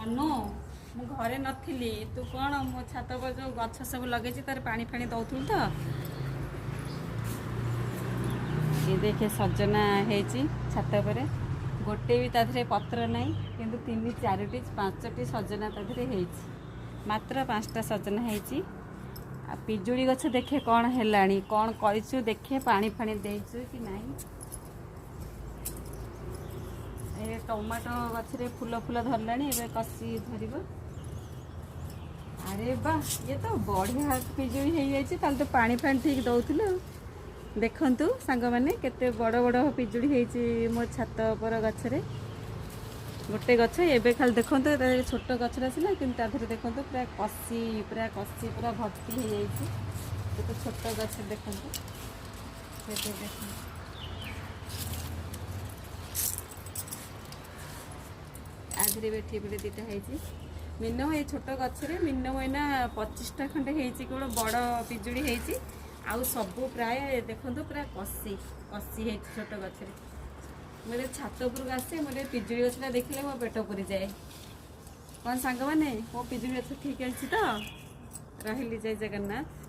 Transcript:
ଅନୁ, ମୁଁ ଘରେ ନଥିଲି, ତୁ କ'ଣ ମୋ ଛାତ ଉପରେ ଯେଉଁ ଗଛ ସବୁ ଲଗେଇଛି ତାର ପାଣି ଫାଣି ଦେଉଥିଲୁ ତ? ଏ ଦେଖେ, ସଜନା ହେଇଛି ଛାତ ଉପରେ। ଗୋଟେ ବି ତା ଦେହରେ ପତ୍ର ନାହିଁ, କିନ୍ତୁ 3, 4ଟି, 5ଟି ସଜନା ତା ଦେହରେ ହେଇଛି। ମାତ୍ର 5ଟା ସଜନା ହେଇଛି। ଆଉ ପିଜୁଳି ଗଛ ଦେଖେ କ'ଣ ହେଲାଣି, କ'ଣ କରିଛୁ ଦେଖେ, ପାଣି ଫାଣି ଦେଇଛୁ କି ନାହିଁ? ଏ ଟମାଟୋ ଗଛରେ ଫୁଲ ଫୁଲ ଧରିଲାଣି, ଏବେ କଷି ଧରିବ। ଆରେ ବା, ଇଏ ତ ବଢ଼ିଆ ପିଜୁଳି ହେଇଯାଇଛି। ତାହେଲେ ତ ପାଣି ଫାଣି ଠିକ୍ ଦେଉଥିଲୁ। ଦେଖନ୍ତୁ ସାଙ୍ଗମାନେ, କେତେ ବଡ଼ ବଡ଼ ପିଜୁଳି ହେଇଛି ମୋ ଛାତ ଉପର ଗଛରେ। ଗୋଟେ ଗଛ ଏବେ ଖାଲି ଦେଖନ୍ତୁ, ଛୋଟ ଗଛଟା ସିନା, କିନ୍ତୁ ତା ଦେହରେ ଦେଖନ୍ତୁ ପୁରା କଷି, ପୁରା କଷି ପୁରା ଭର୍ତ୍ତି ହେଇଯାଇଛି। କେତେ ଛୋଟ ଗଛ ଦେଖନ୍ତୁ, କେତେ ଦେଖନ୍ତୁ। ଆଧିରେ ବି ଏଠି ଗୋଟେ ଦୁଇଟା ହେଇଛି। ମିନିମମ୍ ଏଇ ଛୋଟ ଗଛରେ ମିନିମମ୍ ଏଇନା 25ଟା ଖଣ୍ଡେ ହେଇଛି କେବଳ ବଡ଼ ପିଜୁଳି ହେଇଛି। ଆଉ ସବୁ ପ୍ରାୟ ଦେଖନ୍ତୁ ପୁରା କଷି କଷି ହେଇଛି ଛୋଟ ଗଛରେ। ମୁଁ ଯେତେବେଳେ ଛାତ ଉପରକୁ ଆସେ, ମୁଁ ଟିକେ ପିଜୁଳି ଗଛଟା ଦେଖିଲେ ମୋ ପେଟ ପୁରିଯାଏ। କ'ଣ ସାଙ୍ଗମାନେ, ମୋ ପିଜୁଳି ଗଛ ଠିକ୍ ଅଛି ତ? ରହିଲି, ଜୟ ଜଗନ୍ନାଥ।